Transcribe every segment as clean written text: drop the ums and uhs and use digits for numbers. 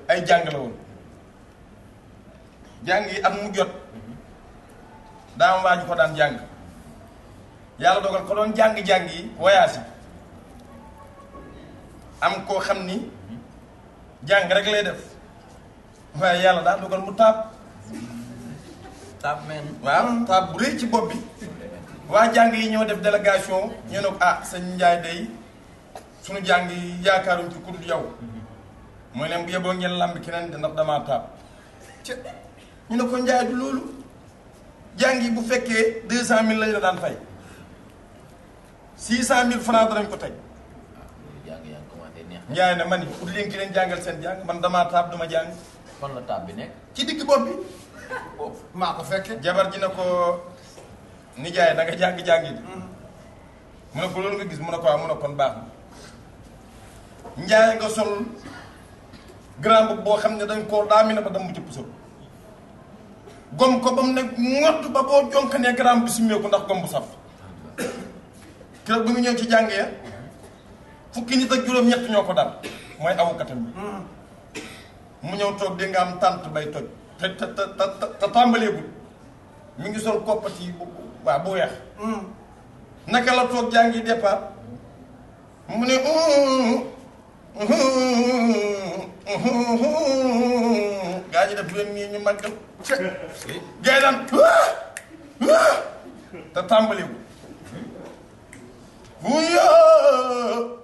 ay jàng la woon jàng yi at mu jot daa am waa ñu ko daan jàng yàlla dogal ko doon jàng-jàng yi voyage yi am koo xam ni jàng rek lay def waaye yàlla daa dogal mu taab men waaw taab bu rëy ci bopp bi waa jàng yi ñoo def délégation ñu ne ko sëñ Njaay day suñu jàng yi yaakaaruñ ci ku dul yow mooy leen bu yeboo ngeen lambi keneen de ndax damaa taab ñu ne ko Njaay du loolu jàng yi bu fekkee 200 000 lañu la daan fay 600 000 francs danañ ko teg Njaay ne man ni ut leen ki leen jàngal seen jàng man damaa taab duma jàng fan la taab bi nekk ci digg bopp bi maa ko fekke jabar ji ne ko nijaay da nga jàng-jàng yi mu ne ko loolu nga gis mu ne ko waaw mu ne kon baax na Njaay nga sol grand boubou boo xam ne dañ koo daami na ba dam mu ci puso gom ko ba mu ne ngott ba boo jonk ne grand bi simmeeku ndax gom bu saf keroog bi mu ñëw ci jàng ya fukki nit ak juróom-ñett ñoo ko dal mooy awukatam bi mu ñëw toog di nga am tànt bay toj te tàmbaleegul mi ngi sol koppati bu weex naka la toog jàngi départ mu ne gaa ñi def leen nii ñu màggal gaa yi daan te tàmbaleegul wuyoo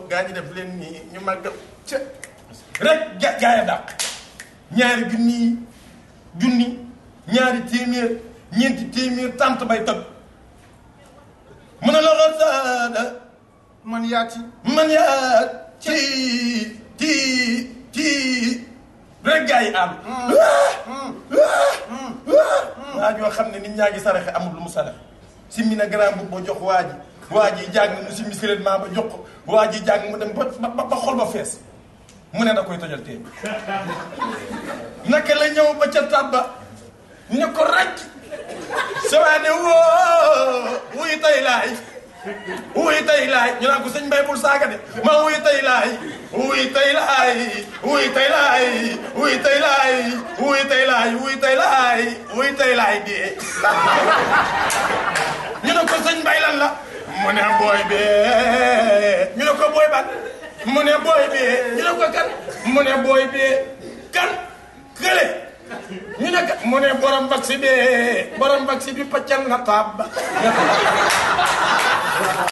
gaa ñi def leen nii ñu màggal rek gaa ya dàq ñaari junni ñaari téeméer ñeenti téeméer tant bay tëb mu ne la saada man yaati rek gaa yi àll waa joo xam ne nit ñaa ngi saraxe amul lu mu saraxe simmi na grand bu boo jox waa ji jàng mu simmi seulement ba jox ko waa ji jàng mu dem ba xol ba fees mu ne da koy tojal tee naka la ñëw ba ca tàbba ne ko raj sawaane woo wuy tay laay ñu naan ko sëñ Mbay bul saaga de ma wuy tay laay dee ñu ne ko sëñ Mbay lan la mu ne booy bee ñu ne ko booy ban mu ne booy bee ñu ne ko kan mu ne booy bee kan kële ñu ne ka mu ne borom vaccin bi paccal na taab ba